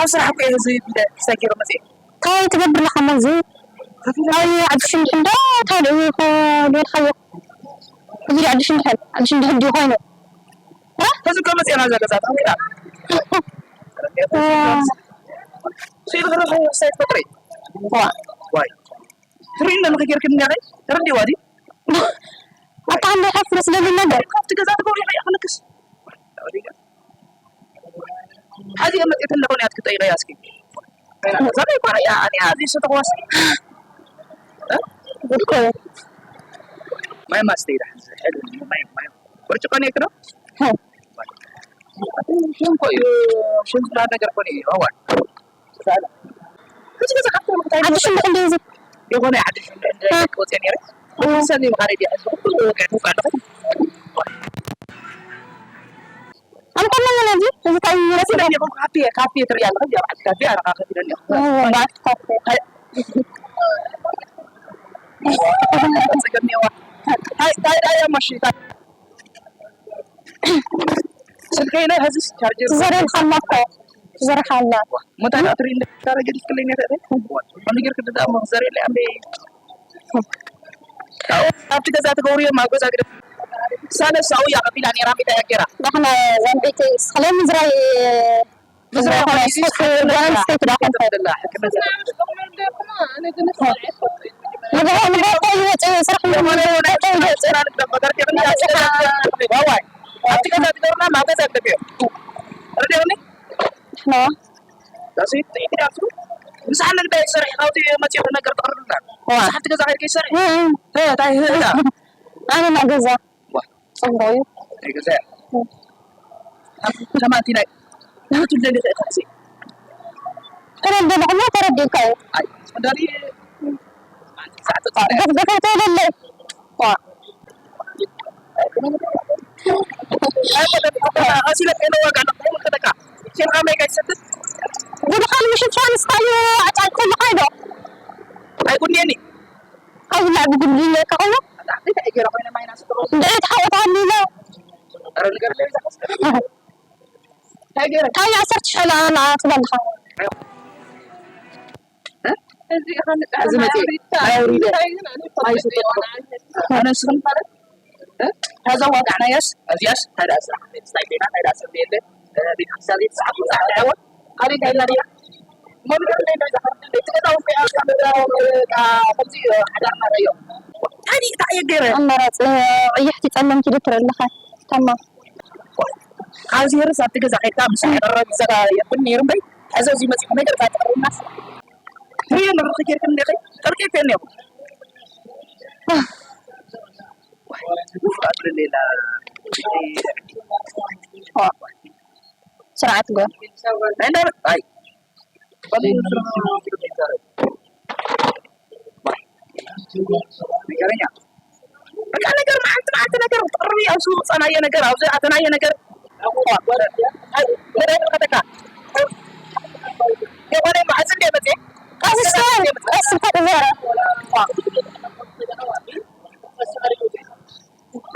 ኣብ ስራሕ እኮ እየ ህዝቢ ቢለ ሰጊሩ መፅእ። እንታይ ትገብር ኣለኻ መዚ? ኣብ ዓዲ ሽንድሕን ዶ እንታይ ደዩ ይኾ-፣ ደልኻዮ? እዚ ዓዲ ሽንድሕን፣ ዓዲ ሽንድሕን ድዩ ኮይኑ? እ? እዚ እኮ መፅእና እዛ ገዛ ተኸፊታ። እ። ስኢሉ ክረኸብ ወሳይ ትፈጥሪ። ዋ። ዋይ። ትርእይ ኣለኺ ጌርክኒ እንዲኺ? ተረዲእዋ ድዩ? ኣታ እንደ ሓፍረስ ለሊ ነገር። ካብቲ ገዛ ትገብሪ ኢኺ ክልክስ። ሓዚ መጽየት እንደኾነ እያ ትክጠይቀያ እስኪ። ዘበይ እኳ እያ፣ ኣነ እያ፣ እዚ ሰተኽዋስ። እ? ጉድ እኮ እዩ። ማይ ማስተይ ደሓን ዝሕል፣ ማይ፣ ማይ። ብርጭቆ ነይክዶ? ሀ። ሽም እኮ እዩ፣ ሽም ዝብሃል ነገር እኮ እዩ፣ እዋን። ሓድሽ እንድሕር ድዩ እዚ? የኾነ ሓድሽ እንድሕር እ። ወፅየ ነይረ። እ። ሰኒ መኻሪ ድያ፣ ሕዚ ኩሉ ወግዕ ትውቃ ኣለኹ። ኣንተ ምን ሆነ እንጂ? እዚ ታይ ይመስል? ካፌ፣ ካፌ ትርኢ ኣለኻ? እዚኣ በዓል ካፌ ኣረኻ ከፊለኒ። እ፣ በዓል ካፌ። ሃይ። ጸገም የዋ። ሃይ፣ ሃይ፣ ሃይ፣ ማሺ፣ ሃይ። ስልከይ ናይ ሐዚ ቻርጀር ትዘርልካ ኣላ እኮ። ትዘርልካ ኣላ። መታን ኣትሪ እንደ ታረገ ዲስክለኛ ተደ። ነገር ክደዳ መዘር የለ ኣምበይ። ኣብቲ ገዛ ትገብርዮ ኣብ ገዛ ግደ። ሳለ ሳውያ ቀቢላ ነራ ሚታ ያገራ። ዳሕና ዘንቢቲ ስለ ምዝራይ ምዝራይ ዝኾነ ኾነ ስፖርት ጓል ኣንስተይቲ ዳሕና። ተደላ ሕክመት። ንግሆ ንግሆ እኮ ይወፅእ ስራሕ ንግሆ ንግሆ እኮ ይወፅእ። ኣብቲ ገዛ ትገብርና ኣብ ገዛ ትገብርዮ። ረዲዮኒ? ኖ። ዳሴት ጥቂት ያቱ። ምሳሕ ንግዳይ ሰሪሕ ካብቲ መፅዮ ነገር ተቕርብና። ዋ። ምሳሕ ኣብቲ ገዛ ከይድከይ ሰሪሕ። እ፣ እ። እ፣ ታይ ህዳ? ኣነ ና ገዛ። ዋ። ጽቡቕ እዩ። ናይ ገዛ እያ። እ። ከማንቲ ናይ ናቱ ደሊ ኸ ኸሲ። ተረዲእካ እሞ ተረዲእካ እዩ። ኣይ፣ ተረዲ-፣ ኣንቲ ሰዓት ተረዲ-፣ ገፍ ገፍ ኣይተበለለይ። ዋ። ጉድኻ ንምሽፋን እስካዩ ኣጫጭ ከለኻ ዶ? ኣይጉድየኒ። ካብ ዝላዕ ብጉድሊ ኢለካ ኮይኑ? እንታይ ገይረ ኮይነ ማይናስ ትብሎ? እንድዒ ተሓወት ሃሊለ። ኧረ ንገር ለይ ዝሓስብ። እንታይ ገይረ? እንታይ ዓሰርተ ሽሕ ላ-፣ ላ-፣ ትበልኻ? እ? እዚ መጽእ። ኣውሪደ። ኣነ ስኽን ማለት እ? ታዛ ዋጋዕናያስ፣ እዚያስ፣ ታዲያ ስራሕ ቤት ስታይ ቤና፣ ታዲያ ሰብ የለ፣ እ፣ ቤት ክሳብ ቤት ሰዓት፣ ሰዓት ያወ፣ ካሊእ እንታይ ኢልና ድያ? መምህር እንታይ ኢልና ዝኸርድ? ቤት ገዛ እውን ከያ፣ ከም፣ እ፣ ከምዚ፣ እ፣ ሓዳርና ረዮ። ታዲያ እንታይ እየ ገይረ? ኣማራፂ፣ እ፣ ቀያሕቲ ጸለምቲ ዶ ትርኢ ኣለኻ? ታማ። ካብዚ ርስ ኣብቲ ገዛ ከይድካ፣ ምሳሕ የቕረብ፣ ዘጋ የብን ነይሩ እምበይ፣ ሕዚ እዚ መፂኹም ነገር እዛ ትቕርብናስ። ትሪኦ ንርኺ ጌርክን እንዲኺ፣ ጠርቂፍ የለን። ስርዓት ጓል። በቃ ነገር መዓልቲ መዓልቲ ነገር ጥሪ ኣብ ሱቕ ጸናየ ነገር ኣብዚ ኣተናየ ነገር የኾነ መዓልቲ እንደ መጽእ ቀስ ቀስ ተዘረ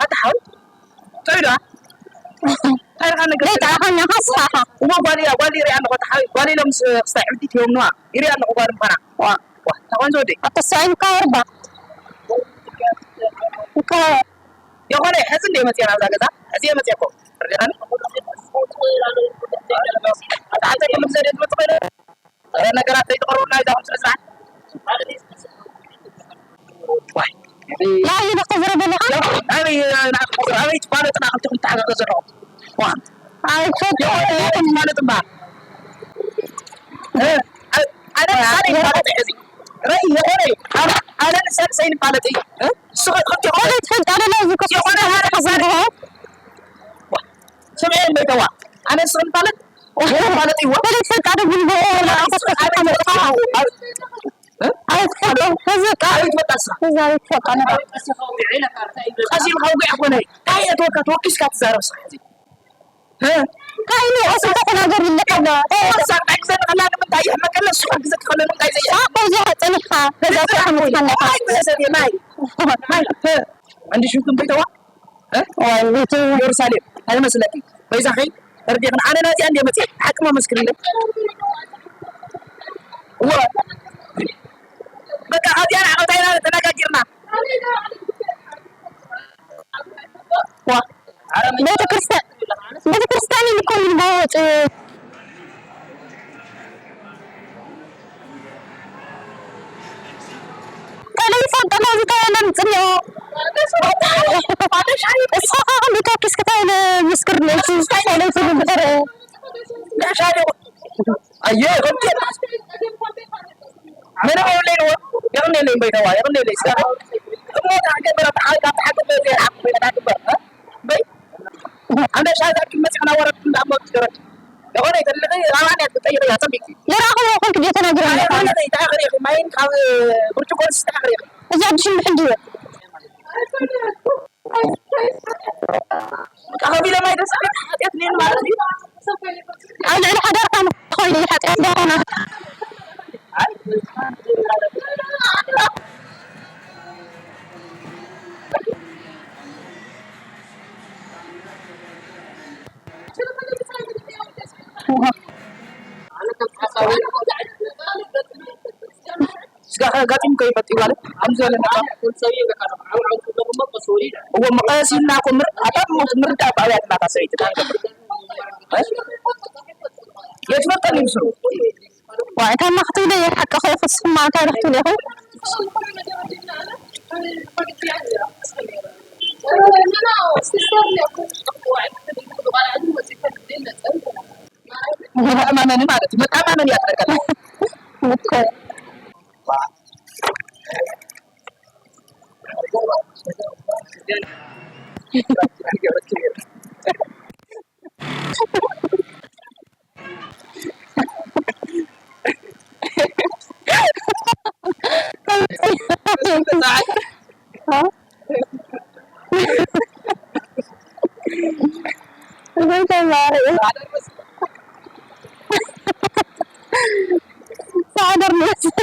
ኣታ ሓው ጥዑይ ዶ? እንታይ ኢልካ ነገር ለይታ ትብል? ኣኻኛ ኻስኻ። እሞ ጓል እያ፣ ጓል ይሪኣ ኣለኹ፣ ኣታ ሓው፣ ጓል ኢሎም ስ-፣ ክስታይ ዕብዲት እዮም ነዋ። ይሪኣ ኣለኹ ጓል ምዃና። ዋ። ዋ፣ እታ ቆንጆ ወደይ። ኣታ ሰብኣይ ምካ ወርባ። እኮ የኾነ ሕዚ እንደ መፅአ ናብዛ ገዛ ሕዚ የመፅአ እኮ ርድኻኒ ኣተሓንተ ክምዘደ ትመፅእ ኮይነ ነገራት ዘይትቐርቡና ይዛኹም ስነ ስርዓት ናይ ኢሉ ክተዝረ ዘለኻ ኣበይ ኣበይ ትፋለጥና ክልተኹም ተሓጋገ ዘለኹም ኣይፈጥ ማለት ማ ኣነ ሳለ ይፋለጥ ሕዚ ረይ የኾነ ኣነ ሳልሰይ ንፋለጥ ንስኸ ትፈልጥ ኣነ ትፈልጥ ኣለ ናይ ዝኮ የኾነ ኣነ ሳለ ስምዒ በይተዋ ኣነ ንስኸ ንፋለጥ ንፋለጥ ይዋ ኣነ ትፈልጥ ኣለ ጉልቦ ኣይትፈልጦ ሕዚ ቃል ኣበይ ትፈልጣ ንስኻ እዛ ይፈቃ ነባ ቀሲልካ ውግዕ ኮነ እንታይ እየ ተወካ ተወኪስካ ትዛረብ ስኻ ሕዚ ካይኑ እሱ ተተናገር ይልቀለ ሳቅጣ ግዘ ንኸላ ንምንታይ ይሕመቀለ እሱ ግዘ ክኸለ ንምንታይ ዘይ ሳቆ እዚኻ ጸኒሕካ ገዛ ስራሕ ምትፈለካ ማይ ማይ እንዲ ሽምኩም ቤተዋ ዋይቱ ኢየሩሳሌም ኣይመስለኪ በይዛኸይ ተርዲኽን ኣነ ናዚኣ እንደ መፅእ ሓቅማ መስክርለ እወ በቃ ኣብዚኣ ንዓመት ኣይና ተነጋጊርና ቤተክርስትያን ቤተክርስትያን ይልኮ ይልወጥ ተለይፎን ጠማዚ ተባለ ምፅንዮ እስኻ ከ ክንዲ ተወኪስ ክተባለ ምስክር ነቲ ተለይፎን ብተረአ ጋሻ ዶ ኣየ ከምቲ ምንም የብለይ ነው የብለይ ነው በይተዋ የብለይ ነው እስካ እሞ ታገበረ ታሓ ታሓ በይ አነ ሻይ ዛኪ መጽና ወረድ እንዳሞ ትገረድ የሆነ ይፈልግ ራማን ያትጠይቅ ያጸብቂ የራኹ ይኹን ክዲ ተናገረ ማለት ይታኸሪ ማይን ካብ ብርጭቆ ስታኸሪ እዚ ኣዲሽን ብሕንዲ ከቢለ ማይ ደስ ሓጢኣት ኔን ማለት እዩ ኣብ ልዕሊ ሓዳርካ ንኾይኑ ሓጢኣት ዳኾና ስጋ ከጋጢም ከይፈጥ ይባለ ከም ዝበለ ነፃ እዎ መቐስ ኢልና እኮ ምር ኣታ ምርዳእ ብኣብያት እናታ ሰበይቲ እንታይ ንገብር የትመጠን ይምስሉ ዋይ ታማ ክትብለ ይሓቅኸ ፍስኹም ማለት ኣይረኽትብለ ይኹን መተኣማመኒ ማለት እዩ። መተኣማመኒ ያጥረቀና። ሳዕደር ንወስድ